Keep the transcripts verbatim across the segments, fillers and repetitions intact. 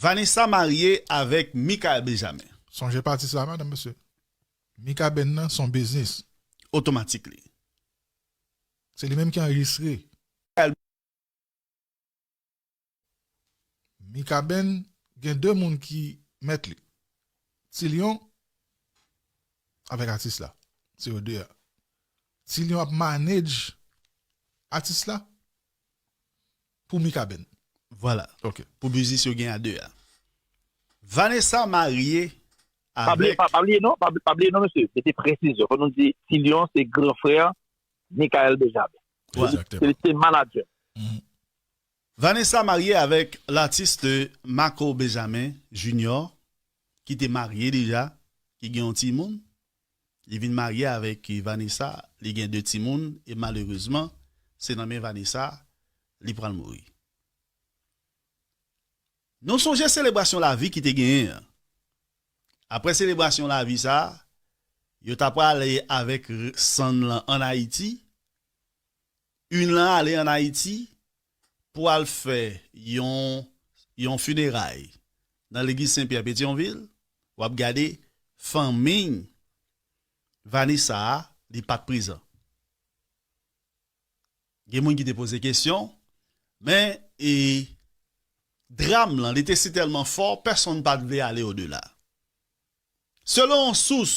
Vanessa marye avèk Michael Benjamin. Sonje pa atis la, madanm, mesye. Mikaben nan se yon biznis. Otomatik li. Se li menm ki anrejistre. Mikaben gen de moun ki mèt li. Tilyon avèk atis la. Se yo de a. Tilyon ap manage atis la pou Mikaben. Vwala. Ok. Pou biznis yo gen a de a. Vanessa marye avèk. Pa bliye non, pa bliye non, mesye. Mete presizyon. Fò nou di Tilyon se gran frè Michael Benjamin. Se manager. Vanessa marye avèk latis Marco Benjamin Junior, ki te marye deja, ki gen yon timoun. Li vin marye avèk Vanessa, li gen de timoun, e malerezman, se nan men Vanessa li pral mouri. Nou sonje selebrasyon lavi ki te genyen an. Apre selebrasyon lavi sa a, yo ta prale avèk sann lan ann Ayiti. Yn lan ale ann Ayiti pou al fè yon, yon fineray nan legliz Sen Pyè Petyonvil. W ap gade fanmi Vanessa a, li pa t prezan. Gen moun ki te poze kesyon, men e, dram lan, li te sitèlman fò, pèsonn pa t vle ale odela. Selon yon sous,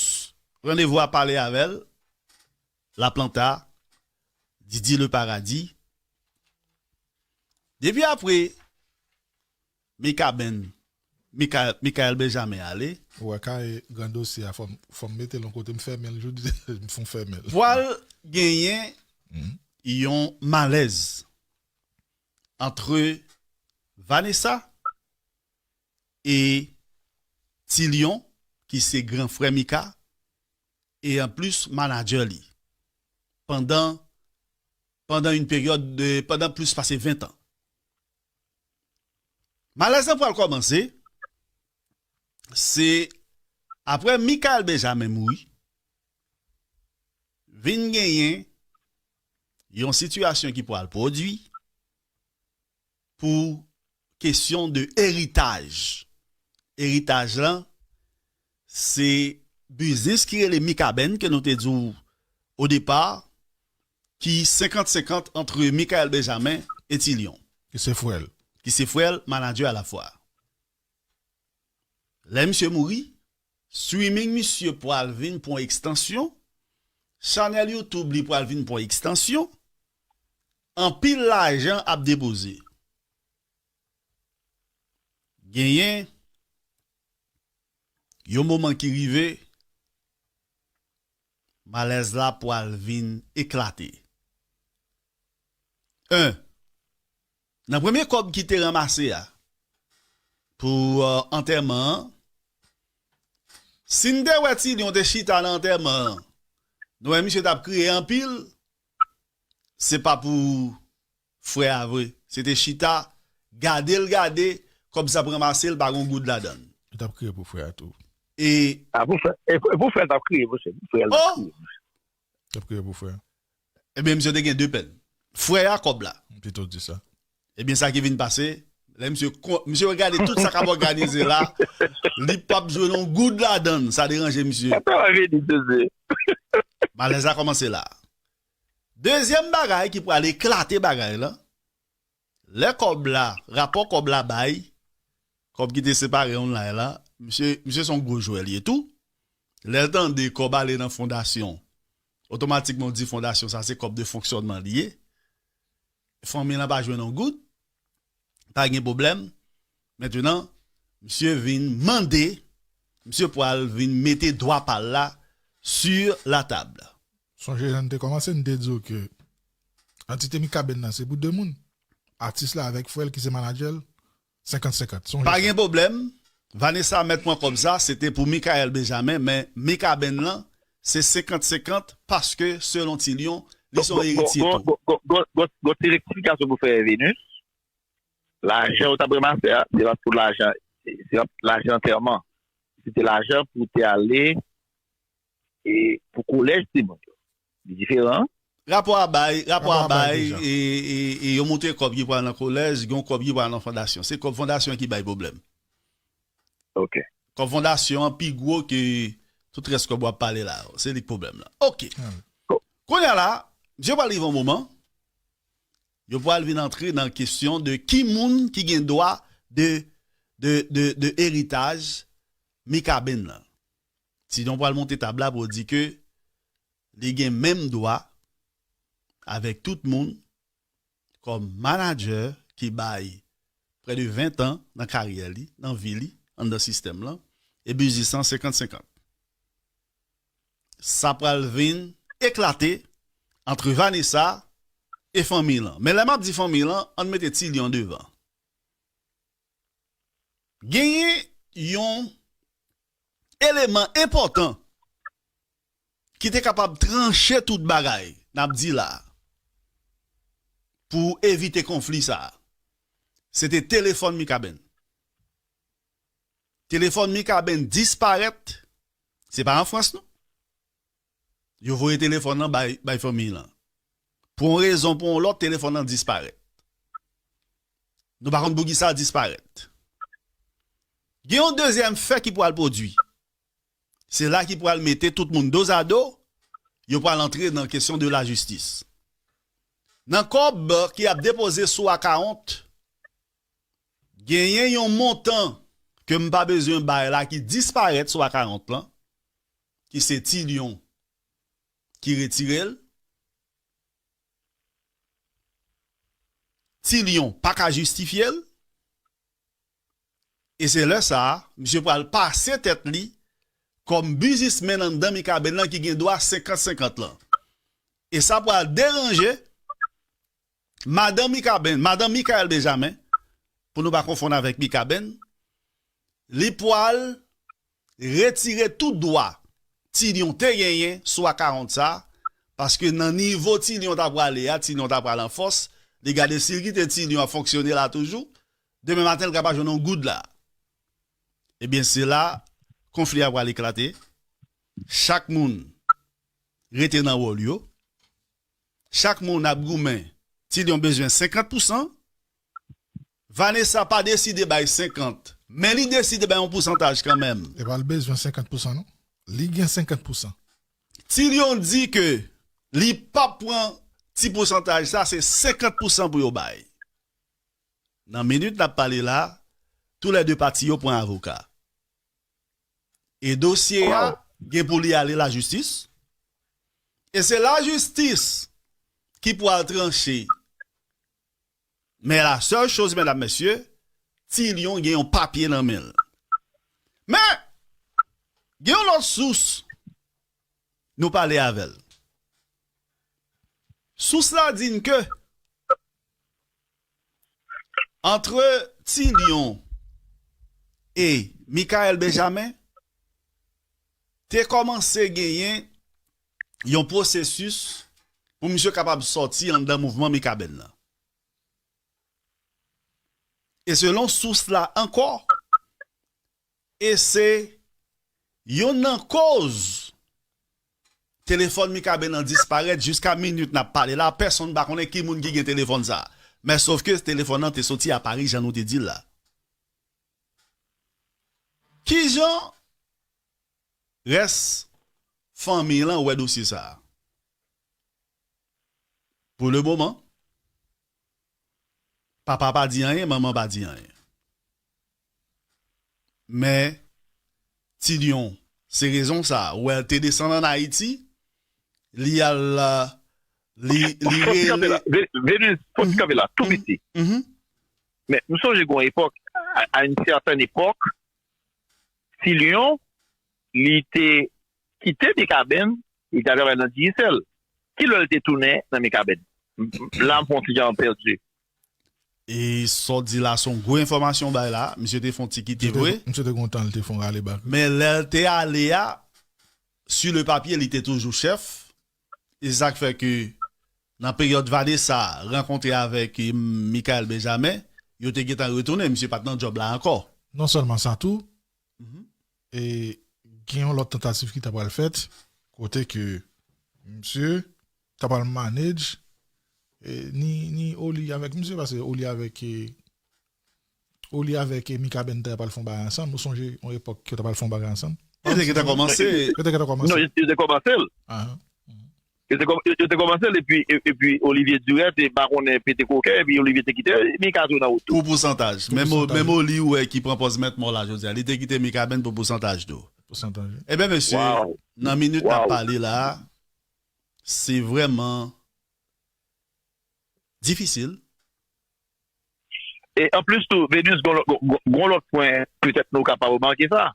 Randevou a pale avè l, Laplanta, Didi Le Paradis. Depi apre Mikaben, Mika, Mikael Benjamin ale. Ou wè kay gran dosye a, fò m mete l yon kote, m fèmen l, jodi m fon fèmen l. Pwal genyen yon malèz antre Vanessa e Tilyon, ki se gran frè Mika, e anplis manadjè li pandan pandan yon peryòd de pandan plis pase ven tan. Malèz lan pral kòmanse se apre Mikael Benjamin mouri, vin genyen yon sitiyasyon ki pral pwodui pou kesyon de eritaj. Eritaj lan se biznis ki rele Mikaben ke nou te di w o depa, ki senkant senkant antre Mikael Benjamin e Tilyon. Ki se frè l. Ki se frè l, manadjè alafwa. Lè misye mouri, streaming misye pwal vin pran ekstansyon, chanèl YouTube li pwal vin pran ekstansyon, anpil lajan ap depoze. Genyen yon moman ki rive, malèz la pwal vin eklate. En, nan premye kòb ki te ranmase a pou antèman an, si n te wè Tilyon te chita nan antèman an, nou wè misye t ap kriye anpil, se pa pou frè a vre. Se te chita, gade l gade, kòb sa ap ranmase l, pa gen yon goud ladan l. Li t ap kriye pou frè a tou. E. A pou frè, e pou frè l t ap kriye, monchè. Pou frè l t ap kriye. T ap kriye pou frè a. Ebyen, misye te gen de pèn. Frè a, kòb la. M pito di sa. Ebyen, sa ki vin pase, lè misye, misye gade tout sa k ap òganize la, li p ap jwenn yon goud ladan l, sa deranje misye. Malèz la kòmanse la. Dezyèm bagay ki pral eklate bagay la, lè kòb la, rapò kòb la bay, kòb ki te separe online la, misye, misye se yon gwo jwè li ye tou. Lè l tande kòb ale nan fondasyon, otomatikman w di fondasyon sa se kòb de fonksyònman li ye. Fanmi lan pa jwenn yon goud, pa gen pwoblèm. Mentenan, misye vin mande, misye pwal vin mete dwa pa l la sur la table. Sonje jan n te kòmanse, n te di w ke antite Mikaben nan se pou de moun. Atis la avèk frè l ki se manadjè l, senkant senkant. Sonje sa. Pa gen pwoblèm. Vanessa mèt pran kòb sa, se te pou Mikael Benjamin, men Mikaben nan, se senkant senkant, paske, selon Tilyon, li se yon eritye tou. Gon ti rektifikasyon pou fè, Venus. Lajan ou t ap ranmase a, se pa pou lajan, se pa lajan antèman. Se te lajan pou te ale e pou kolèj timoun yo. Li diferan. Rapò a bay, rapò a bay, e, e, e yo montre kòb ki pral nan kolèj, gen yon kòb ki pral nan fondasyon. Se kòb fondasyon ki bay pwoblèm. Ok. Kòb fondasyon an pi gwo ke tout rès kòb w ap pale la yo. Se li k pwoblèm lan. Ok. Kounye a la, misye pral rive yon moman, yo pral vin antre nan kesyon de ki moun ki gen dwa de, de, de, de eritaj Mikaben lan. Tidyon pral monte tab la pou di ke li gen menm dwa avèk tout moun kòm manadjè ki bay prè de ven tan nan karyè li, nan vi li, anndan sistèm lan, e biznis lan senkant senkant. Sa pral vin eklate antre Vanessa e fanmi lan. Men lè m ap di fanmi lan, ann mete Tilyon devan. Genyen yon eleman enpòtan ki te kapab tranche tout bagay n ap di la pou evite konfli sa a. Se te telefòn Mikaben. Telefòn Mikaben disparèt. Se pa an Frans non. Yo voye telefòn lan bay, bay fanmi lan. Pou yon rezon, pou yon lòt, telefòn lan disparèt. Nou pa konn poukisa l disparèt. Gen yon dezyèm fè ki pral pwodui. Se la ki pral mete tout moun dozado, yo pral antre nan kesyon de lajistis. Nan kòb ki ap depoze sou akawont, genyen yon montan ke m pa bezwen bay la ki disparèt sou akawont lan, ki se Tilyon ki retire l. Tilyon pa ka jistifye l. E se lè sa a, misye pral pase tèt li kòm biznismenn anndan Mikaben lan ki gen dwa senkant senkant lan. E sa pral deranje madan Mikaben, madan Mikaèl Benjamen, pou nou pa konfonn avèk Mikaben, li pral retire tout dwa Tilyon te genyen sou akawont sa, paske nan nivo Tilyon ta prale a, Tilyon ta pral an fòs, li gade si l kite Tilyon ap fonksyone la toujou, demen maten l ka pa jwenn yon goud la. Ebyen, se la konfli a pral eklate. Chak moun rete nan wòl yo. Chak moun ap goumen. Tilyon bezwen senkant pousan. Vanessa pa deside bay senkant, men li deside bay yon pousantaj kanmenm. Epa l bezwen senkant pousan non. Li gen senkant pousan. Tilyon di ke li p ap pran ti pousantaj sa, se senkant pousan pou yo bay. Nan minit n ap pale la, toulède pati yo pran avoka. E dosye a gen pou li ale lajistis. E se lajistis ki pral tranche. Men la sèl choz, medam, mesye, Tilyon gen yon papye nan men l. Men, gen yon lòt sous, nou pale avè l. Sous la di n ke antre Tilyon e Mikaèl Benjamen, te kòmanse genyen yon pwosesis pou misye kapab sòti anndan mouvman Mikaben nan. E selon sous la ankò, e se yonn nan koz telefòn Mikaben nan disparèt jiska minit n ap pale la, pèsonn pa konnen ki moun ki gen telefòn sa. Men sofke telefòn nan te soti a Pari jan nou te di l la. Kijan rès fanmi lan wè dosye sa a? Pou le moman, papa pa di anyen, manman pa di anyen. Men, Tilyon, se rezon sa, ou wè l te desann ann Ayiti, li al, li, li rele. Venus, fò ti kanpe la, tou piti. Men, m sonje gon epòk, à une certaine époque, Tilyon, li te kite Mikaben, li te al travay nan Digicel. Kilè l te tounen nan Mikaben? La, m fè yon ti jan pèdi. E sa w di la se yon gwo enfòmasyon w bay la. Misye te fè yon ti kite vre. Misye te gon tan li te fè yon rale bak. Men lè l te ale a, sur le papier, li te toujou chèf. E se sa k fè ke nan peryòd Vanessa rankontre avèk Mikaèl Benjamen, yo te gentan retounen. Misye pa t nan djòb la ankò. Non sèlman sa tou, e gen yon lòt tantativ ki ta pral fèt, kote ke misye ta pral manage, e, ni, ni Oli avèk misye, paske Oli avèk, e, Oli avèk, eh, Mikaben te pral fè yon bagay ansanm. Ou sonje yon epòk yo te pral fè yon bagay ansanm? Yo te gentan kòmanse. Yo te gentan Non, kòmanse. yo yo te kòmanse l. Ahan. Yo te kòm- yo- yo te kòmanse l, epi e- epi Olivier Durette, e pa konnen pete koken, epi Olivier te kite Mika tou nan wout tou. Pou pousantaj. Pou Menm o- pousantaj. Menm Oli, ou wè, ki pran pòz mèt mò la, jodi a. Li te kite Mikaben pou pousantaj tou. Pousantaj. Ebyen, mesye, Wow. nan minit n ap Wow. pale la, se vrèman difisil. E anplis tou, Venus, gon lòt- gon- gon- gon lòt pwen, petèt nou kapab remake sa.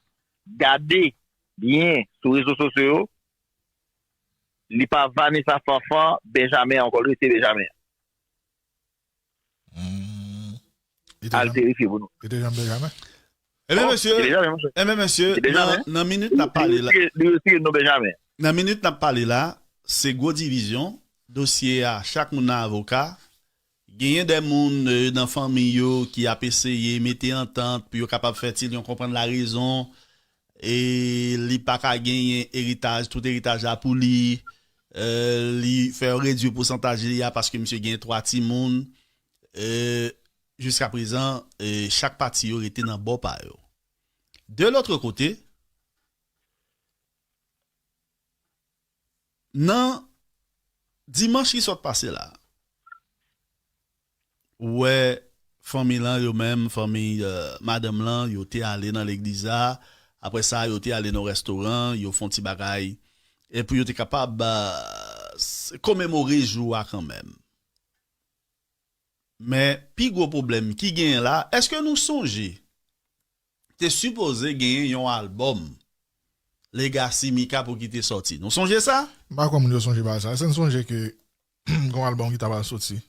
Gade byen sou rezo sosyo yo, li pa Vanessa Fanfan Benjamin ankò, li rete Benjamin. Hmm. Li te Al janm- verifye pou nou. li te janm Benjamin? Ebyen, Oh, mesye, li te janm, monchè. ebyen, mesye, Li te janm, nan, hein? Nan minit n ap pale la, Li retire- li retire non Benjamin. Nan minit n ap pale la, se gwo divizyon. Dosye a, chak moun nan avoka. Genyen de moun, eh, nan fanmi yo ki ap eseye mete antant pou yo kapab fè Tilyon konprann larezon. E li pa ka genyen eritaj, tout eritaj la pou li. Eh, li fè yo redui pousantaj li a paske misye genyen twa timoun. Eh, jiska prezan, eh, chak pati yo rete nan bò pa yo. De lòt kote, nan dimanch ki sot pase la, ou wè fanmi lan yo menm, fanmi, eh, madanm lan, yo te ale nan legliz la. Apre sa, yo te ale nan restoran, yo fè yon ti bagay. E pou yo te kapab, eh, s- komemore jou a kanmenm. Men, pi gwo pwoblèm ki genyen la, èske nou sonje te sipoze genyen yon albòm Legacy Mika pou ki te sòti? Nou sonje sa? M pa kwè moun yo sonje bagay sa. Èske n sonje ke gon albòm ki ta pral soti?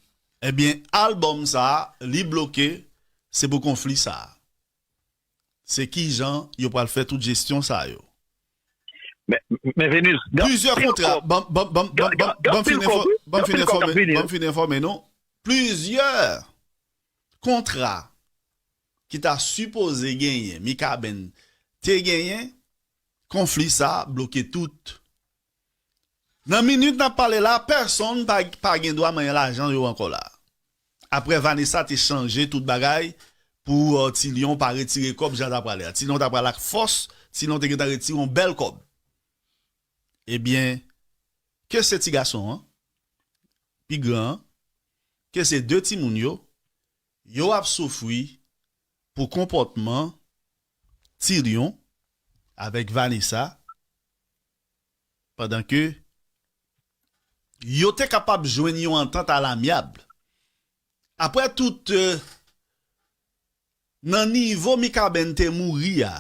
Ebyen, albòm sa a, li bloke, se pou konfli sa a. Se kijan yo pral fè tout jesyon sa yo. Men, men Venus, gen Plizyè anpil kontra, kòb. ban, ban, ban, Gen- ban, ban, gen ban fin anpil enfo-, kòb, wi. ban Gen fin anpil kòb k ap enfòme, vini. Ban fin enfòme nou. Plizyè kontra ki ta sipoze genyen, Mikaben te genyen, konfli sa bloke tout. Nan minit n ap pale la, pèsonn pa, pa gen dwa manyen lajan yo ankò la. Apre Vanessa te chanje tout bagay pou, euh, Tilyon pa retire kòb jan ta prale a. Tilyon ta pral ak fòs, Tilyon te gentan retire yon bèl kòb. Ebyen, ke se ti gason an, pi gran an, ke se de timoun yo, yo ap soufri pou konpòtman Tilyon avèk Vanessa, pandan ke yo te kapab jwenn yon antant alamyab. Apre tout, euh, nan nivo Mikaben te mouri a,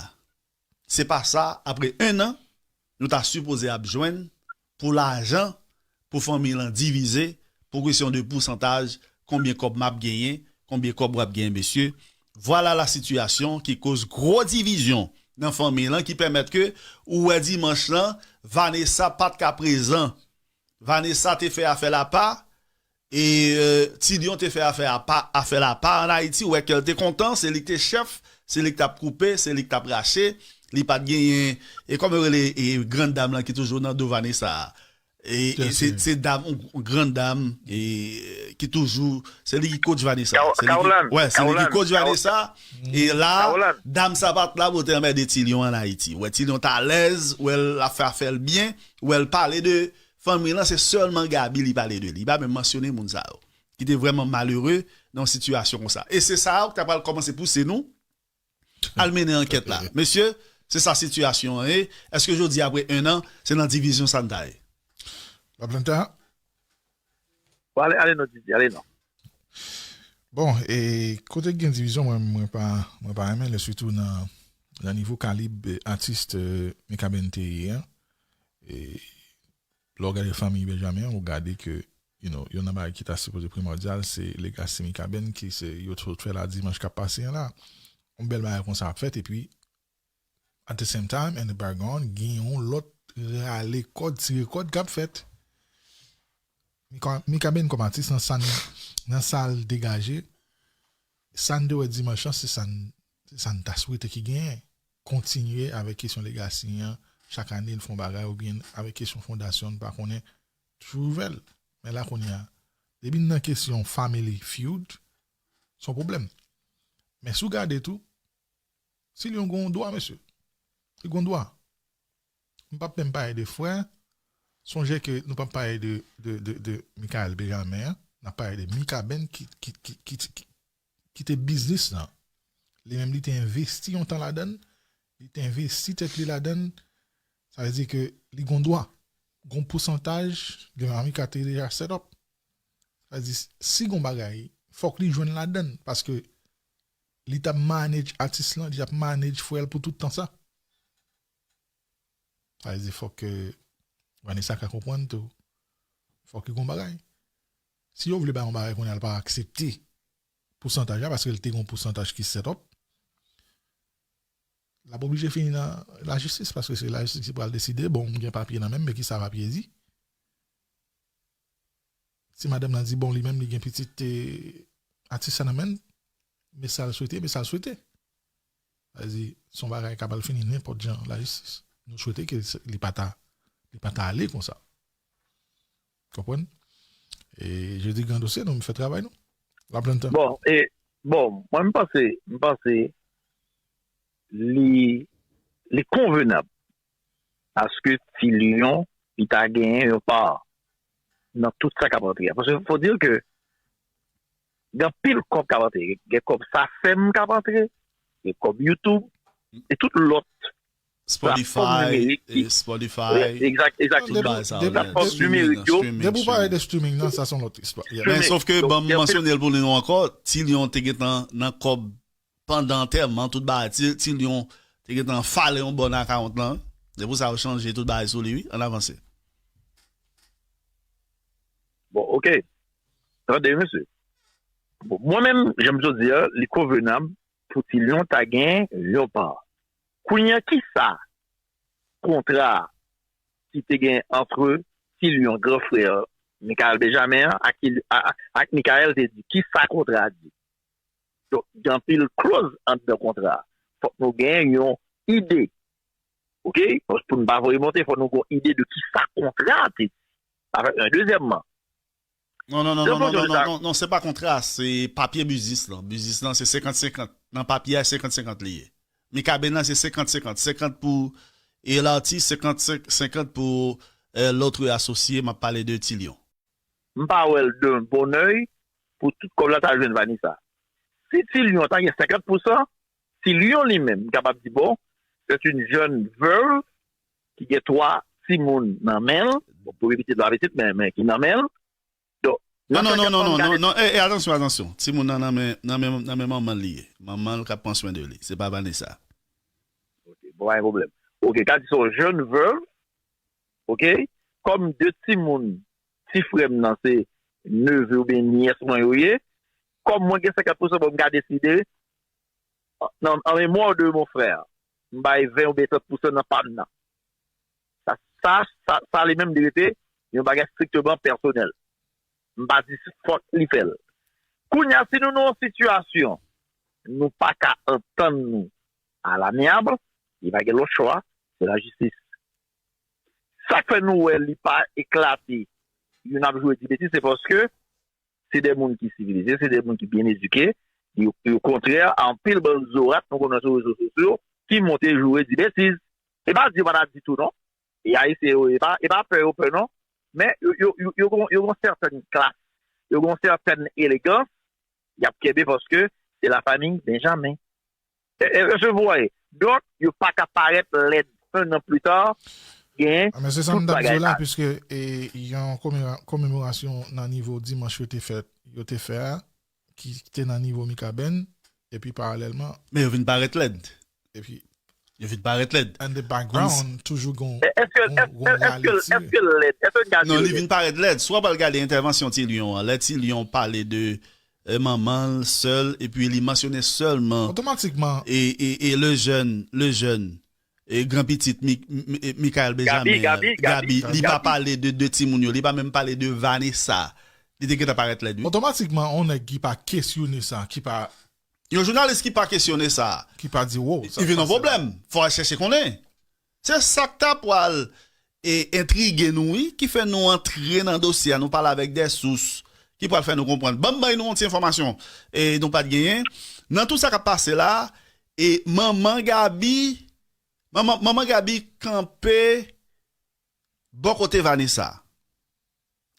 se pa sa, apre en an, nou ta sipoze ap jwenn pou lajan, pou fanmi lan divize, pou kesyon de pousantaj, konbyen kòb m ap genyen, konbyen kòb w ap genyen, mesye. Vwala la sitiyasyon ki koz gwo divizyon nan fanmi lan, ki pèmèt ke ou wè dimanch lan, Vanessa pa t ka prezan. Vanessa te fè afè l apa, e, euh, Tilyon te fè afè apa, afè l apa ann Ayiti, ou wè ke l te kontan, se li ki te chèf, se li ki t ap koupe, se li ki t ap rache, li pa t genyen, e kòman yo rele, e, grann dam lan ki toujou nan do Vanessa a? E, e se, se dam, yon grann dam, e, ki toujou, se li ki coach Vanessa. Ka- Se li ki- Caroline, wè, se li ki Caroline, coach Caro- Vanessa. E la, Caroline. Dam sa pa t la pou te anmède Tilyon ann Ayiti. Wè, Tilyon t alèz, wè l ap fè afè l byen, wè l pale de fanmi lan, se sèlman Gaby li pale de li. Li pa menm mansyone moun sa yo. Ki te vrèman malere nan yon sitiyasyon konsa. E se sa yo ki ta pral kòmanse pouse nou al mennen ankèt la. Mesye, se sa sitiyasyon an ye. Èske jodi, apre en an, se nan divizyon sa n ta ye? Laplanta? Bon, ale, ale non, Didi, ale non. Bon, e kote gen divizyon, mwen, mwen pa, mwen pa renmen l, sitou nan, nan nivo kalib, eh, atis, eh, Mikaben te ye an. E lè w gade fanmi Benjamin an, ou gade ke, you know, youn nan bagay ki ta sipoze primòdyal, se legacy Mikaben ki se yo sot fè la dimanch k ap pase an la. Yon bèl bagay konsa ap fèt, epi at the same time, in the background, gen yon lòt rale kòd, tire kòd k ap fèt. Mika- Mikaben kòm atis nan sa n, nan sa l degaje, sa n te wè dimanch lan, se sa n, se sa n ta swete ki genyen. Kontinye avèk kesyon legacy an, chak ane l fè yon bagay, oubyen avèk kesyon fondasyon, n pa konnen, toujou ouvè l. Men la kounye a, depi n nan kesyon family feud, se yon pwoblèm. Men si w gade tou, Ti Lyon gon dwa, mesye. Li gon dwa. M p ap menm pale de frè. Sonje ke nou p ap pale de, de, de, de Michael Benjamin an. N ap pale de Mikaben ki, ki, ki, ki, ki, ki te biznis lan. Li menm, li te envesti yon tan ladan l. Li te envesti tèt li ladan l. Sa vle di ke li gon dwa. Gon pousantaj, gen Mika te deja set up. Sa vle di, si gon bagay, fòk li jwenn ladan l. Paske li t ap manage atis lan, li t ap manage frè l pou tout tan sa. Sa vle di, fòk ke Vanessa ka konprann tou. Fòk li gon bagay. Si yo vle bay yon bagay kounye a, l pa aksepte pousantaj la, paske l te gon pousantaj ki set up, l ap oblije fini nan lajistis, paske se lajistis ki pral deside, bon, m gen papye nan men m, men ki sa papye di? Si madanm nan di, bon, li menm, li gen pitit, eh, atis sa nan men l, men sa l swete, men sa l swete. Sa vle di, se yon bagay k ap al fini nenpòt jan lajistis. Nou swete ke se- li pa ta, li pa ta ale konsa. Konprann? E je di gran dosye, nou, m fè travay nou. La planta. Bon, e, bon, mwen, m panse, m panse li, li konvenab aske Ti Lyon, li ta genyen yon pa nan tout sa k ap antre a. Paske fò di ke gen anpil kòb k ap antre. Gen kòb Safem k ap antre, gen kòb YouTube, e tout lòt platfòm Spotify, nimerik ki eh, Spotify, Egzak, egzakteman. tout bagay sa, De yo, platfòm streaming, nimerik yo. streaming, Depi w pale streaming. De streaming nan, sa se yon lòt istwa. Yeah. Men Men, sof ke yo- ban m yo- mansyone l pou nou ankò, Ti Lyon te gentan nan kòb pandan antèman, tout bagay. Ti, Ti Lyon te gentan fale yon bòn akawont lan. Se pou sa yo chanje tout bagay sou li, wi. Ann avanse. Bon, ok. Tande, mesye. Bon, mwen menm, jan m di a, li konvenab pou Ti Lyon ta gen yon pa. Kounye a, ki sa kontra ki te gen antre Ti Lyon, gran frè Michael Benjamin an, ak, ak, ak Michael te di? Ki sa kontra a di? Donk, gen anpil kloz anndan kontra a. Fòk nou gen yon ide. Ok? Pou nou pa voye monte, fòk nou gen yon ide de ki sa kontra a te di. Sa fè yon. Dezyèmman, Non, non, non, Yo non, non, poze non, sa. non, non, non, se pa kontra, se papye biznis lan. Biznis lan, se senkant senkant. Nan papye a, senkant senkant li ye. Mikaben nan, se senkant senkant. Senkant pou e Lartiste, senkant senkant pou eh, lòt asosye, m ap pale de Ti Lyon. M pa wè l d'un bon œil pou tout kòb la ta jwenn Vanessa. Si Ti Lyon ta gen senkant pousan, Ti Lyon li menm, m kapab di, bon, c'est une jeune veuve ki gen twa timoun nan men l, bon, premye pitit la pitit, men, men ki nan men l. Donk, Non, nan non, non, senkant non, san non, gade non, non, eh, eh, atansyon, atansyon. Timoun nan nan men, nan men, nan men manman li ye. Manman l k ap pran swen de li. Se pa Vanessa. Ok, bon, pa gen pwoblèm. Ok, ka di se yon jeune veuve, ok, kòm de timoun, ti frè m nan se neve oubyen nyès mwen yo ye, kòm mwen gen senkant pousan, bon, m ka deside, nan, an memwa de mon frè, m bay ven oubyen trant pousan nan pa m nan. Sa, sa, sa, sa li menm li rete yon bagay strikteman pèsonèl. M pa di fòk li fè l. Kounye a, si nou nan yon sitiyasyon, nou pa ka antann nou à l'amiable, li pa gen lòt chwa, se lajistis. Sa k fè nou wè li pa eklate, youn ap joure di betiz, se paske se de moun ki sivilize, se de moun ki byen edike, yo, yo kontrè a anpil bann zorat nou konnen sou rezo sosyo ki monte joure di betiz. E pa di yo pa ta di tou non. E Ayisyen yo, e pa, e pa pè yo pè non. Men yo, yo, yo, yo gon, yo gon sètèn klas, yo gon sètèn elegans, y ap kenbe paske se la famiy Benjamin. E, e, e, se vre. Donk, yo pa ka parèt lèd. Un an pli ta, gen Ah, men se sa tout m t ap di bagay w la, sa. Piske e, yon komemora- komemorasyon nan nivo dimanch yo te fè, yo te fè a, ki te nan nivo Mikaben, epi paralèlman, Men yo vin parèt lèd. epi Yo vin parèt lèd. in the background, toujou gon, Èske, gon, gon èske, rale èske, tire. èske lèd? Èske gade Non, li lèd? Vin parèt lèd. Si w ap al gade entèvansyon Ti Lyon an, lè Ti Lyon pale de eh, manman l, sè l, epi li mansyone sèlman Otomatikman, e, e, e le jeune, le jeune, e gran pitit Mi, Mi, Michael Benjamin, Gabi, Gabi, Gabi, li pa Gabi. Pale de de timoun yo, li pa menm pale de Vanessa. Li te gentan parèt lèd, wi. Otomatikman, on nèg ki pa kesyone sa, ki pa, Yon jounalis ki pa kesyone sa, ki pa di, wow, sa li vin yon pase la. Pwoblèm. Fò al chèche konnen. Se sa k ta pral e entrige nou, wi, ki fè nou antre nan dosye a, nou pale avèk de sous ki pral fè nou konprann. Ban m bay nou yon ti enfòmasyon e nou pa t genyen. Nan tout sa k ap pase la, e manman Gaby, manman, manman Gaby kanpe bò kote Vanessa.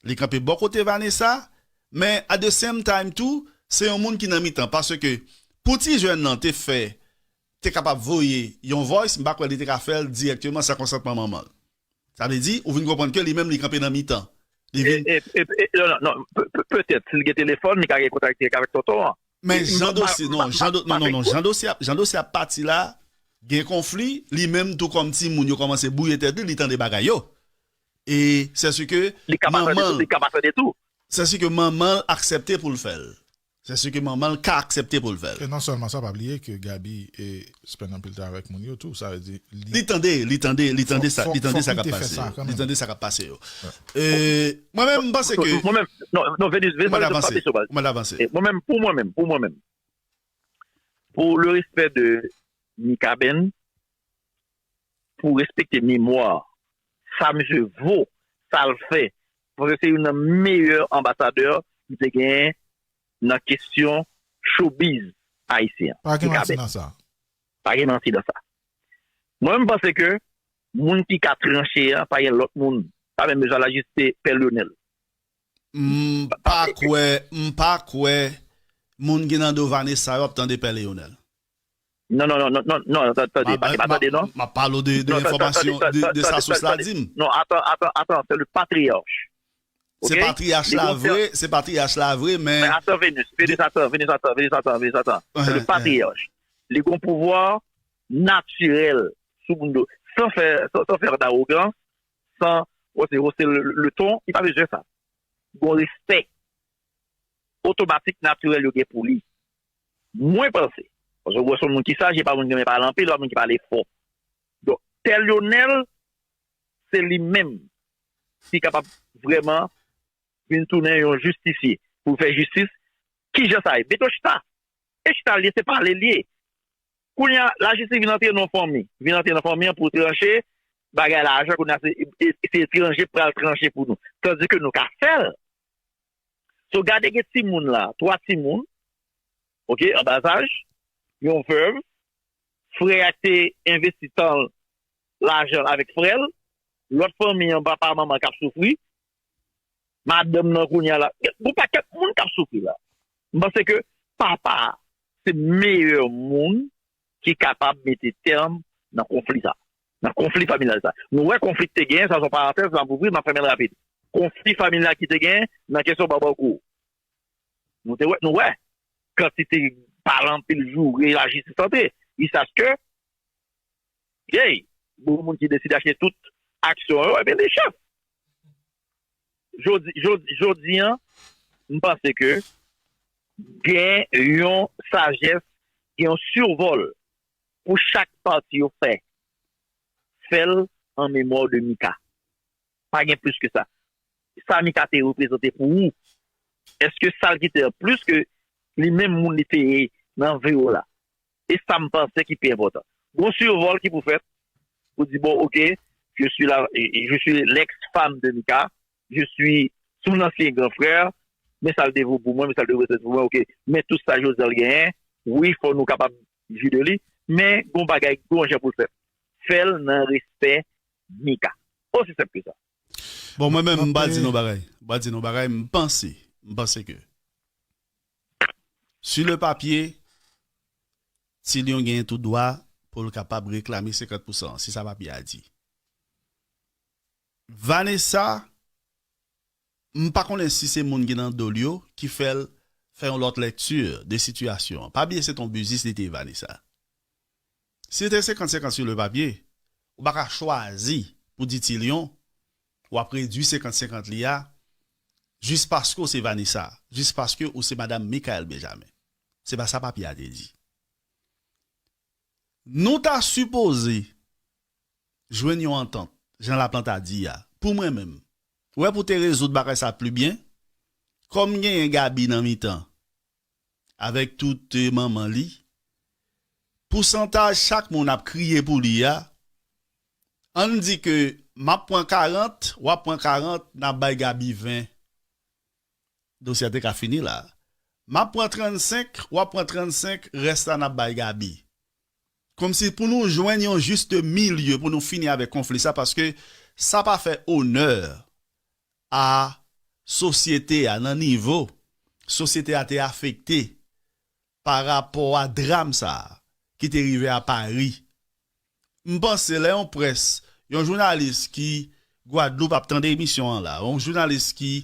Li kanpe bò kote Vanessa, men at the same time tou, se yon moun ki nan mitan. Paske pou ti jèn nan te fè, te kapab voye yon voice, m pa kwè li te ka fè l dirèkteman san konsantman manman l. Sa vle di, ou vin konprann ke li menm li kanpe nan mitan. Li vin. E, e, e, e, non, non, non, pe- pe- petèt, si l gen telefòn, li ka gen kontak dirèk avèk tonton an. Men jan dosye, non, jan do- non, non, non, jan dosye ap- jan dosye ap pati la, gen konfli, li menm tou kòm timoun yo kòmanse bouye tèt li, li tande bagay yo. E se si ke manman l, se si ke manman l aksepte pou l fè l. Se si ke manman l ka aksepte pou l fè l. E non sèlman sa, pa bliye ke Gaby e spend anpil tan avèk moun yo tou, sa vle di li. Li tande, li tande, li tande sa, li tande sa k ap pase yo. Li tande sa k ap pase yo. E, mwen menm, m panse ke. Mwen menm, non, non, Venus, Venus, Venus, pa pase yo, baz. Ou mèt avanse. E mwen menm, pou mwen menm, pou mwen menm. Pour le respect de Mikaben, pou respekte memwa sa misye vo, sa l fè, paske se youn nan meyè anbasadè nou te genyen nan kesyon showbiz ayisyen an. Pa gen manti nan sa. Pa gen manti nan sa. Mwen, m panse ke moun ki ka tranche a, pa gen lòt moun. Pa menm bezwen al ajiste Pè Lyonèl. M pa kwè, m pa kwè moun ki nan do Vanessa yo ap tande Pè Lyonèl. Non, non, non, non, non, non, tande, pa, pa tande, non. M ap pale w de, de enfòmasyon, de, de sa sous la di m. Non, attends, attends, attends, c'est le patriarche. Se patriyach la vre, se patriyach la vre, men. Men attends, Venus, Venus, attends, Venus, attends, Venus, attends, Venus, attends. C'est le patriarche. Li gon pouvwa natirèl sou moun do. San fè, san, san fè dawogans, san wose, wose le, le ton, li pa bezwen sa. Gon respè otomatik natirèl yo gen pou li. Mwen panse, paske ou wè se yon moun ki saj, e pa moun ki renmen pale anpil, e pa moun ki pale fò. Donk, Pè Lyonèl, se li menm ki kapab vrèman vin tounen yon jistisye pou fè jistis. Kijan sa ye? Mete w chita. E chita l ye, se pale l ye. Kounye a, lajistis vin antre nan fanmi. Vin antre nan fanmi an pou tranche bagay lajan, kounye a se, e, e, se etranje pral tranche pou nou. Tandis ke nou ka fè l. So, gade gen timoun la, twa timoun, oke, an ba zaj, yon vèv, frè a te envesti tan l, lajan l avèk frè l, lòt fanmi an, papa, manman k ap soufri, madanm nan kounye a la, gon pakèt moun k ap soufri la. M panse ke papa a se meyè moun ki kapab mete tèm nan konfli sa. Nan konfli familyal sa. Nou wè konfli ki te genyen, sa se yon parantèz, m ap ouvri, m ap fèmen l rapid. Konfli familyal ki te genyen nan kesyon Bawbawkou. Nou te wè, nou wè kantite pale anpil joure lajistis antre. Jiskaske, hey, gon moun ki deside achte tout aksyon yo, ebyen, li chèf. Jodi, jodi, jodi an, m panse ke gen yon sajès, gen yon sivòl pou chak pati yo fè. Fè l an memwa de Mika. Pa gen plis ke sa. Sa Mika te reprezante pou ou, èske sa l kite an plis ke li menm moun li te ye nan vi w la? E sa m panse ki pi enpòtan. Gon sivòl ki pou fèt pou di, bon, oke, je suis la, je suis l'ex-femme de Mika, je suis son ancien grand frère, men sa l te vo pou mwen, men sa l te reprezante pou mwen, oke. Men tout sa Josel genyen, wi, fò nou kapab jwi de li, men gon bagay, gon jan pou l fèt. Fè l nan respè Mika. Osi senp ke sa. Bon, mwen menm, m pral di nou bagay. M pral di nou bagay, m panse, m panse ke sur le papier, Ti Lyon genyen tout dwa pou l kapab reklame senkant pousan, se sa papye a di. Vanessa, m pa konnen si se moun ki nan do l yo ki fè l fè yon lòt lèkti de sitiyasyon an. Pa bliye se t on biznis li te ye, Vanessa. Si te senkant senkant sur le papier, ou pa ka chwazi pou di Ti Lyon, w ap redui senkant senkant li a, jis paske w se Vanessa, jis paske ou se madanm Michael Benjamin. Se pa sa papye a te di. Nou ta sipoze jwenn yon antant, jan Laplanta di a. Pou mwen menm, ou wè pou te rezoud bagay sa pli byen, kòm genyen Gaby nan mitan, avèk tout, eh, manman li, pousantaj chak moun ap kriye pou li a, ann di ke m ap pran karant, w ap pran karant, n ap bay Gaby ven. Dosye a te ka fini la. M ap pran trannsenk, w ap pran trannsenk, rès la n ap bay Gaby. Kòmsi pou nou jwenn yon juste milieu pou nou fini avèk konfli sa, paske sa pa fè onè a sosyete a, nan nivo sosyete a te afekte pa rapò a dram sa a ki te rive a Pari. M panse lè yon près, yon jounalis ki Gwadloup ap tande emisyon an la, yon jounalis ki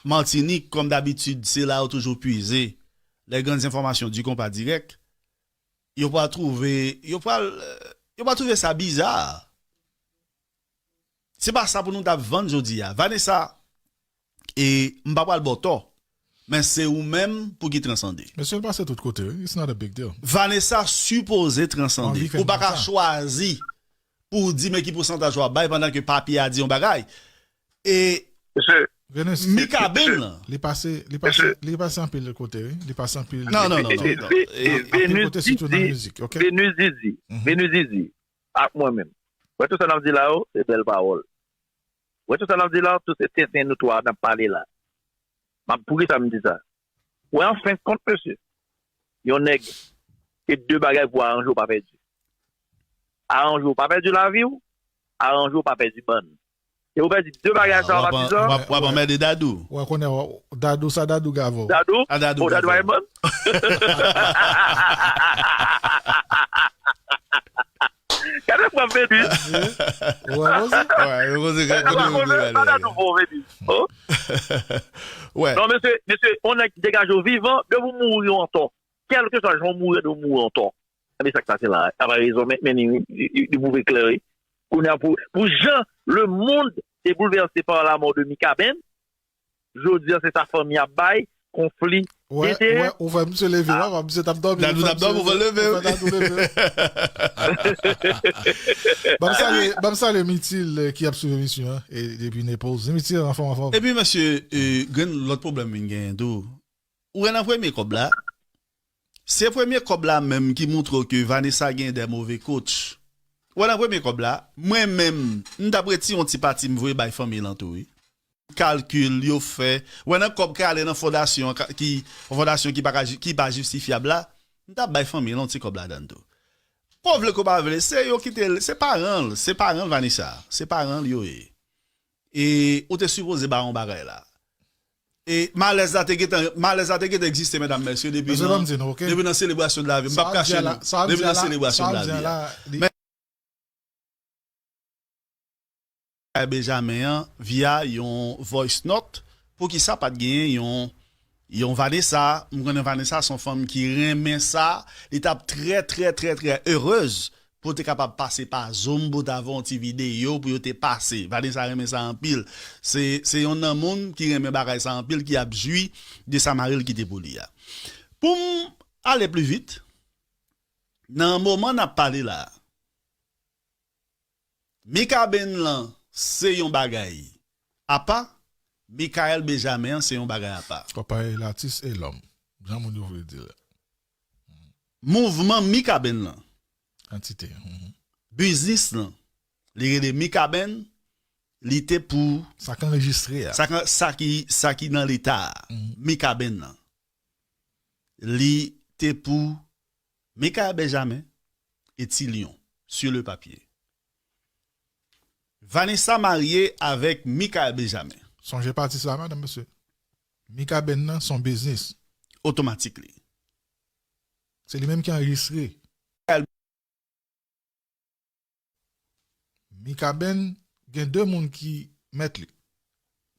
Matinik, kòm dabitid, se la yo toujou pwize les grandes informations du Compas Direct, yo pral twouve, yo pral, yo pral twouve sa biza. Se pa sa pou nou t ap vann jodi a. Vanessa, e m pa pral ba w tò, men se ou menm pou ki transande. Mesye, l pase tout kote, wi. It's not a big deal. Vanessa sipoze transande. Ou pa ka chwazi pou w di men ki pousantaj w ap bay pandan ke papye a di yon bagay. E Venus, Mikaben lan. Li pase, li pase, li pase anpil kote, wi. Li pase anpil, non, non, non, non, non. Anpil kote, sitou nan mizik, ok? Venus Didi, Venus Didi, ak mwen menm. Wè tout sa n ap di la yo, se bèl pawòl. Wè tout sa n ap di la, tout se tenten nou twa n ap pale la. M ap, poukisa m di sa? Wè, an fen kont, mesye, yon nèg, se de bagay pou aranje w pa pèdi. Aranje w pa pèdi lavi w, aranje w pa pèdi bann. E ou pèdi de bagay sa yo, patizan. W ap, w ap anmède Dadou. Wè, konnen, Dadou, sa Dadou gave w. Dadou? A, Dadou gave w. Gade m ap veni. Wè, Rosie? Wè, Rosie, gade kote Rosie gade. Wè. Non, mesye, mesye, yon nèg ki degaje w vivan, depi w mouri w antò. Kèlkeswa jan w mouri, depi w mouri w antò. Ebyen, sa k pase la? Apa rezon, men, men, li, li, li, li pwouve klè, wi. Kounye a, pou, pou jan le monde est bouleversé par la mort de Mikaben, jodi a, se sa fanmi ap bay, konfli denterè. Wè, ou fè misye leve, wè, misye t ap dòmi, Dadou t ap dòmi, ou fè l leve, ou fè Dadou leve. Ban m salye, ban m salye Mitil, eh, ki ap swiv emisyon an, e depi Naples. Mitil, anfòm, anfòm. Epi, mesye, eh, gen lòt pwoblèm vin genyen tou. Ou wè nan premye kòb la, se premye kòb la menm ki montre w ke Vanessa gen de move coach. Ou wè nan premye kòb la, mwen menm, m t ap retire yon ti pati m voye bay fanmi l an tou, wi. Kalkil yo fè. Ou wè nan kòb k ale nan fondasyon an, ki, fondasyon ki pa ka ji-, ki pa jistifyab la, m t ap bay fanmi l yon ti kòb ladan l tou. Ke w vle ke w pa vle, se yo ki te, se paran l, se paran l Vanessa, se paran l yo ye. E ou te sipoze ba yon bagay la. E malèz la te gentan, malèz la te gentan egziste, medam, mesye, depi nan, depi nan selebrasyon de lavi. M p ap kache nou. Depi nan selebrasyon de lavi a. Men, Benjamin an, via yon voice note, poukisa pa t genyen yon, yon Vanessa? M konnen Vanessa se yon fanm ki renmen sa. Li t ap trè, trè, trè, trè erez pou te kapab pase pa Zoom pou ta voye yon ti videyo pou yo te pase. Vanessa renmen sa anpil. Se, se yonn nan moun ki renmen bagay sa anpil, ki ap jwi de sa mari l kite pou li a. Pou m ale pli vit, nan moman n ap pale la a, Mikaben lan se yon bagay apa, Michael Benjamin an se yon bagay apa. Konpare latis e lòm. Jan moun yo vle di l. Mouvman Mikaben lan. Antite. Mhm. Biznis lan. Li rele Mikaben, li te pou sa k anrejistre a. Sa k, sa ki, sa ki nan leta a. Mhm. Mikaben lan. Li te pou Michael Benjamin e Ti Lyon, sur le papier. Vanessa marye avèk Michael Benjamin. Sonje pa atis la, medam, mesye. Mikaben nan se yon biznis. Otomatik li. Se li menm ki anrejistre. Mikaben gen de moun ki mèt li.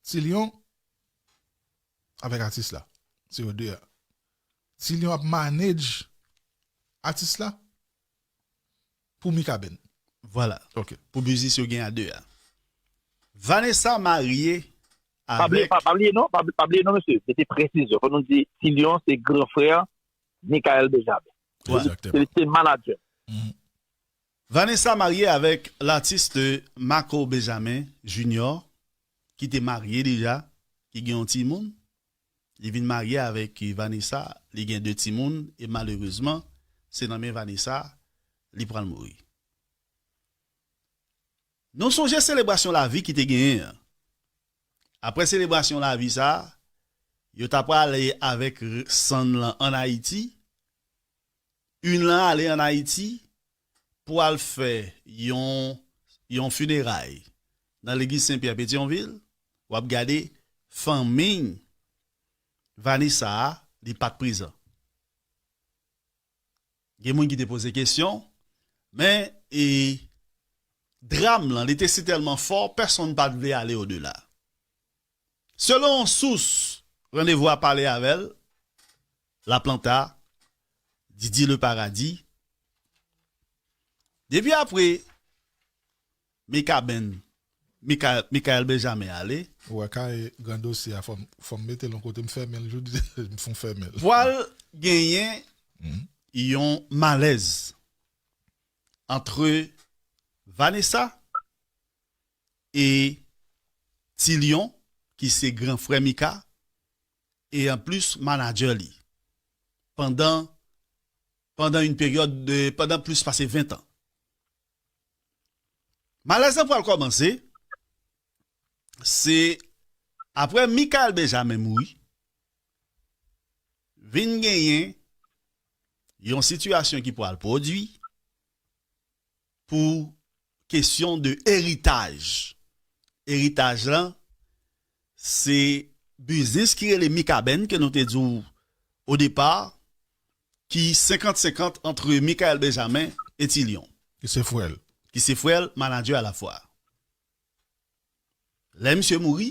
Ti Lyon avèk atis la. Se yo de a. Ti Lyon ap manage atis la pou Mikaben. Vwala. Ok. Pou biznis yo gen a de a. Vanessa marye avèk. Pa bliye, pa, pa bliye non, pa, pa bliye non, mesye. Mete presizyon. Fò nou di Ti Lyon se gran frè Michael Benjamin. Vwala. Egzakteman. Se, se manager. Mhm. Vanessa marye avèk latis Marco Benjamin Junior, ki te marye deja, ki gen yon timoun. Li vin marye avèk Vanessa, li gen de timoun, e malerezman, se nan men Vanessa li pral mouri. Nou sonje selebrasyon lavi ki te genyen an. Apre selebrasyon lavi sa a, yo ta prale avèk r- sann lan ann Ayiti, yn lan ale ann Ayiti pou al fè yon, yon fineray nan legliz Sen Pyè Petyonvil, w ap gade fanmi Vanessa a, li pa t prezan. Gen moun ki te poze kesyon, men e, dram lan, li te si tèlman fò, pèsonn pa t vle ale odela. Selon yon sous, Randevou a pale avè l, Laplanta, Didi Le Paradis. Depi apre, Mikaben, Mika, Mikael Benjamin ale. Ou wè kay gran dosye a, fò m fò m mete l yon kote, m fèmen l jodi, m fon fèmen l. Pwal genyen yon malèz antre Vanessa e Tilyon, ki se gran frè Mika, e anplis manadjè li, pandan, pandan yon peryòd de, pandan plis pase ven tan. Malèz lan pral kòmanse, se apre Mikael Benjamin mouri, vin genyen yon sitiyasyon ki pral pwodui pou kesyon de eritaj. Eritaj lan, se biznis ki rele Mikaben, ke nou te di w o depa, ki senkant senkant antre Mikael Benjamin e Tilyon, Ki se frè l. ki se frè l, manadjè alafwa. Lè misye mouri,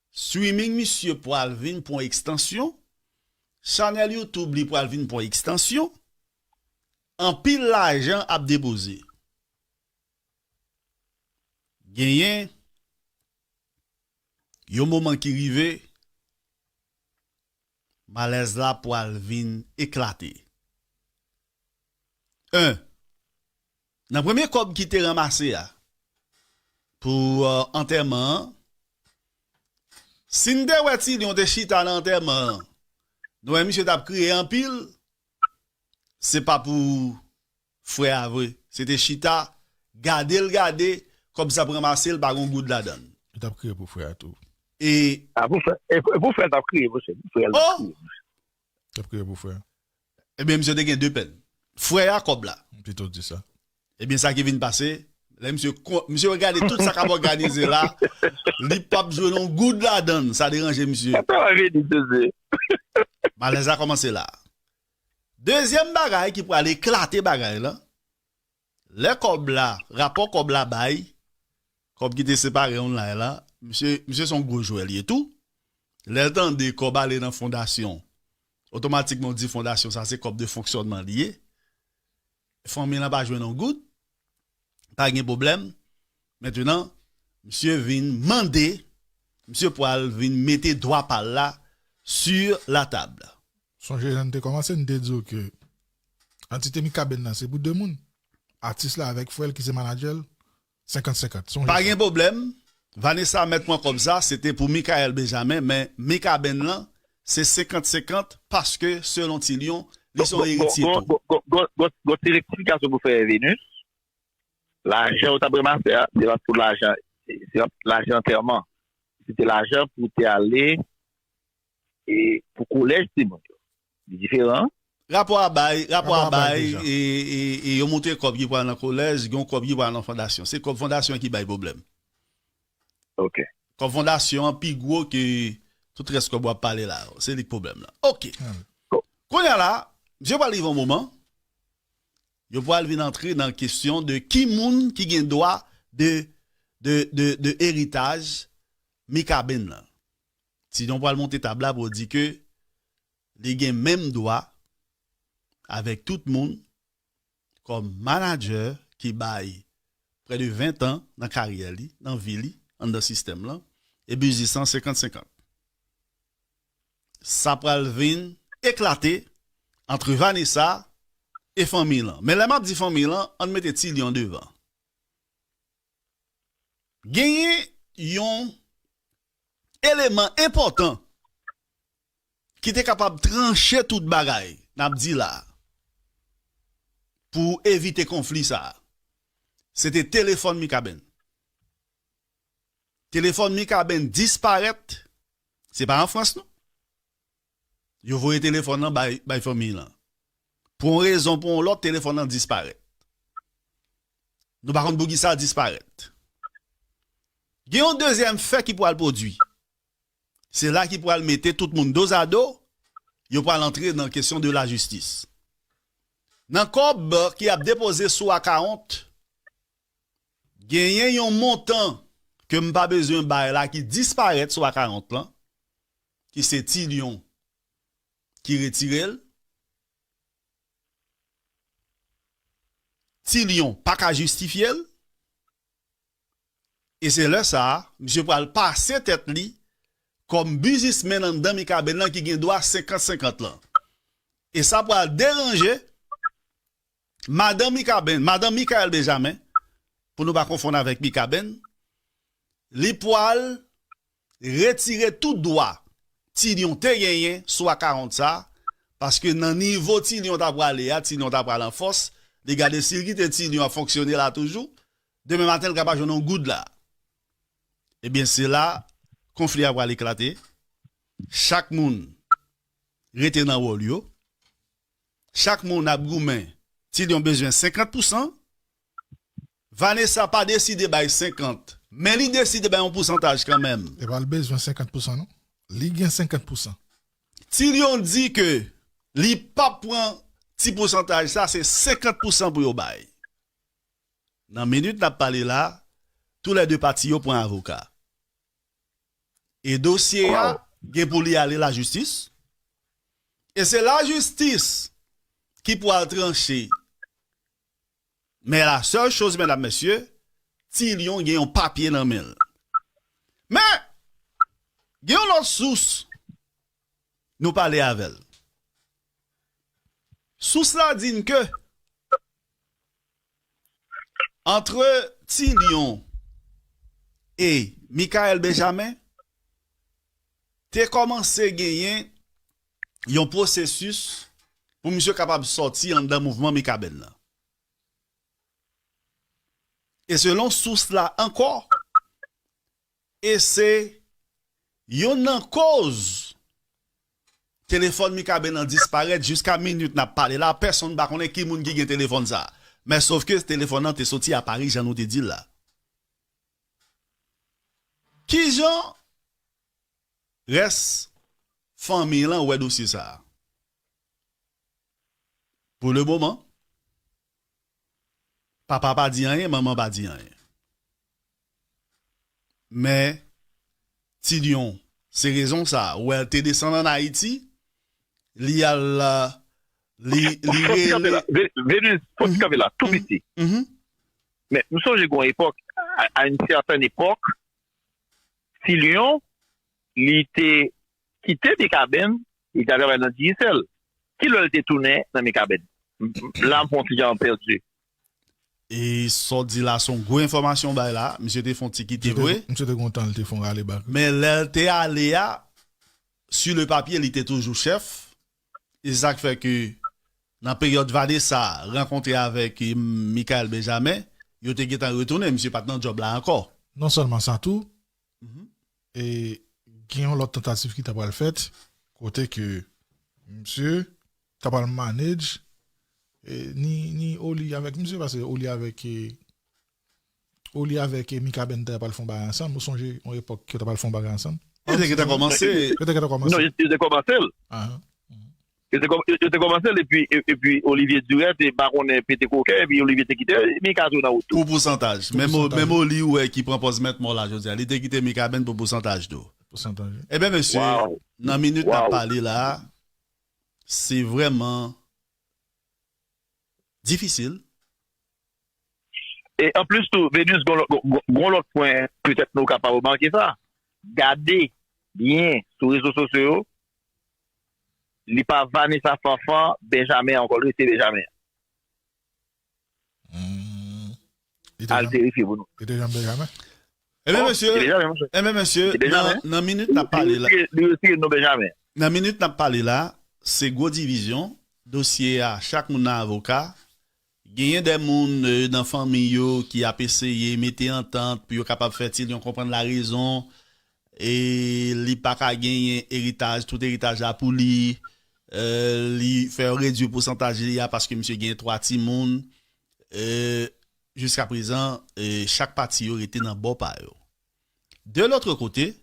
streaming misye pral vin pran ekstansyon, chanèl YouTube li pral vin pran ekstansyon, anpil lajan ap depoze. Genyen yon moman ki rive, malèz la pral vin eklate. En, nan premye kòb ki te ranmase a pou euh, antèman an, si n te wè Tilyon te chita nan antèman an, nou wè misye t ap kriye anpil, se pa pou frè a vre. Se te chita, gade l gade, kòb sa ap ranmase l, pa gon goud ladan l. Li t ap kriye pou frè a tou. E A pou frè, e pou, e pou frè l t ap kriye, monchè. Pou frè l t ap Oh! kriye. T ap kriye pou frè a. Ebyen, misye te gen de pèn. Frè a, kòb la. M pito di sa. Ebyen, sa ki vin pase, lè misye, kon- misye regade tout sa k ap òganize la, li p ap jwenn yon goud ladan l. Sa deranje misye. Sa va vini, Jezi. Malèz la kòmanse la. Dezyèm bagay ki pral eklate bagay la, lè kòb la, rapò kòb la bay, kòb ki te separe online la, misye, misye se yon gwo jwè li ye tou. Lè l tande kòb ale nan fondasyon, otomatikman w di fondasyon sa se kòb de fonksyònman li ye. Fanmi lan pa jwenn yon goud, pa gen pwoblèm. Mentenan, misye vin mande, misye pral vin mete dwa pa l la sur la table. Sonje jan n te kòmanse, n te di w ke antite Mikaben nan se pou de moun. Atis la avèk frè l ki se manadjè l, senkant senkant. Sonje Pa sa. gen pwoblèm. Vanessa mèt pran kòb sa, se te pou Mikael Benjamin, men Mikaben lan, se senkant senkant, paske, selon Tilyon, li se yon eritye tou. Gon ti rektifikasyon pou fè Venus. Lajan ou t ap ranmase a, se pa pou lajan, se pa lajan antèman. Se te lajan pou te ale e pou kolèj timoun yo. Li diferan. Rapò a bay, rapò Rapò a a bay bay deja. e, e, e yo montre kòb ki pral nan kolèj, gen yon kòb ki pral nan fondasyon. Se kòb fondasyon an ki bay pwoblèm. Ok. Kòb fondasyon an pi gwo ke tout rès kòb w ap pale la yo. Se li k pwoblèm lan. Ok. Ah. Kounye a la, misye pral rive yon moman, yo pral vin antre nan kesyon de ki moun ki gen dwa de, de, de, de eritaj Mikaben lan. Tilyon pral monte tab la pou di ke li gen menm dwa avèk tout moun kòm manadjè ki bay prè de ven tan nan karyè li, nan vi li, anndan sistèm lan, e biznis lan senkant senkant. Sa pral vin eklate antre Vanessa e fanmi lan. Men lè m ap di fanmi lan, ann mete Tilyon devan. Genyen yon eleman enpòtan ki te kapab tranche tout bagay n ap di la a, pou evite konfli sa a. Se te telefòn Mikaben. Telefòn Mikaben disparèt, se pa an Frans non. Yo voye telefòn nan bay, bay fanmiy lan. Pou yon rezon, pou yon lòt, telefòn nan disparèt. Nou pa konn poukisa l disparèt. Gen yon dezyèm fè ki pral pwodui. Se la ki pral mete tout moun dozado, yo pral antre nan kesyon de lajistis. Nan kòb ki ap depoze sou akawont, genyen yon montan ke m pa bezwen bay la ki disparèt sou akawont lan, ki se Tilyon ki retire l. Tilyon pa ka jistifye l. E se lè sa a, misye pral pase tèt li kòm biznismenn anndan Mikaben nan ki gen dwa senkant senkant lan. E sa pral deranje madan Mikaben, madan Mikaèl Benjamen, pou nou pa konfonn avèk Mikaben, li pral retire tout dwa Tilyon te genyen sou akawont sa, paske nan nivo Tilyon ta prale a, Tilyon ta pral an fòs, li gade si l kite Tilyon ap fonksyone la toujou, demen maten l ka pa jwenn yon goud la. Ebyen, se la konfli a pral eklate. Chak moun rete nan wòl yo. Chak moun ap goumen, Tilyon bezwen senkant pousan. Vanessa pa deside bay senkant, men li deside bay yon pousantaj kanmenm. E pa l bezwen senkant pousan, non. Li gen senkant pousan. Tilyon di ke li p ap pran ti pousantaj sa, se senkant pousan pou yo bay. Nan minit n ap pale la, toulède pati yo pran avoka. E dosye a gen pou li ale lajistis. E se lajistis ki pral tranche. Men la sèl choz, medam, mesye, Tilyon gen yon papye nan men l. Men, gen yon lòt sous, nou pale avè l. Sous la di n ke antre Tilyon e Mikaèl Benjamen, te kòmanse genyen yon pwosesis pou misye kapab sòti anndan mouvman Mikaben nan. E selon sous la ankò, e se youn nan koz telefòn Mikaben nan disparèt jiska minit n ap pale la, pèsonn pa konnen ki moun ki gen telefòn sa. Men sofke telefòn nan te soti a Pari, jan nou te di l la. Kijan rès fanmi lan wè dosye sa a? Pou le moman, papa pa di anyen, manman pa di anyen. Men, Tilyon, se rezon sa a, ou wè l te desann ann Ayiti, li al, li, li rele. Venus, fò ti kanpe la, tou piti. Men, m sonje gon epòk, a, a yon sètèn epòk, Tilyon, li te kite Mikaben, li te al travay nan Digicel. Kilè l te tounen nan Mikaben? La, m fè yon ti jan pèdi. E sa w di la, se yon gwo enfòmasyon w bay la. Misye te fè yon ti kite vre. Misye te gon tan, li te fè yon rale bak. Men lè l te ale a, sur le papier, li te toujou chèf. E se sa k fè ke nan peryòd Vanessa rankontre avèk, e, Michael Benjamin, yo te gentan retounen, misye pa t nan djòb la ankò. Non sèlman sa tou, e gen yon lòt tantativ ki ta pral fèt, kote ke misye ta pral manage, e, ni, ni Oli avèk misye, paske Oli avèk, e, Oli avèk, e, Mikaben ta pral fè yon bagay ansanm. Ou sonje yon epòk ke yo ta pral fè yon bagay ansanm? Yo te gentan kòmanse. Yo te gentan kòmanse. Non, yo, yo te kòmanse l. Ahan. Yo te kò-, yo, yo te kòmanse l, epi, e-, epi Olivier Durette, e pa konnen pete koken, epi Olivier te kite Mika tou nan wout tou. Pou pousantaj. Menm, menm Oli, ou wè, ki pran pòz mèt mò la, jodi a, li te kite Mikaben pou pousantaj tou. Pousantaj, wi. Ebyen, mesye, nan minit n ap pale la, se vrèman difisil. E anplis tou, Venus, gon lòt, gon, gon, gon lòt pwen, petèt nou kapab remake sa. Gade byen sou rezo sosyo yo, li pa Vanessa Fanfan Benjamin ankò, li rete Benjamin. Hmm. Al verifye pou nou. Li te janm Benjamin? Ebyen, mesye, ebyen, mesye, nan, nan minit n ap pale la, li retire non Benjamin. Nan minit n ap pale la, se gwo divizyon, dosye a, chak moun nan avoka. Genyen de moun, e, nan fanmi yo ki ap eseye mete antant pou yo kapab fè Tilyon konprann larezon, e li pa ka genyen eritaj, tout eritaj la pou li. euh, li fè yo redwi pousantaj li a paske misye gen twa timoun. Euh, jiska prezan, euh, chak pati yo rete nan bò pa yo. De l'autre côté,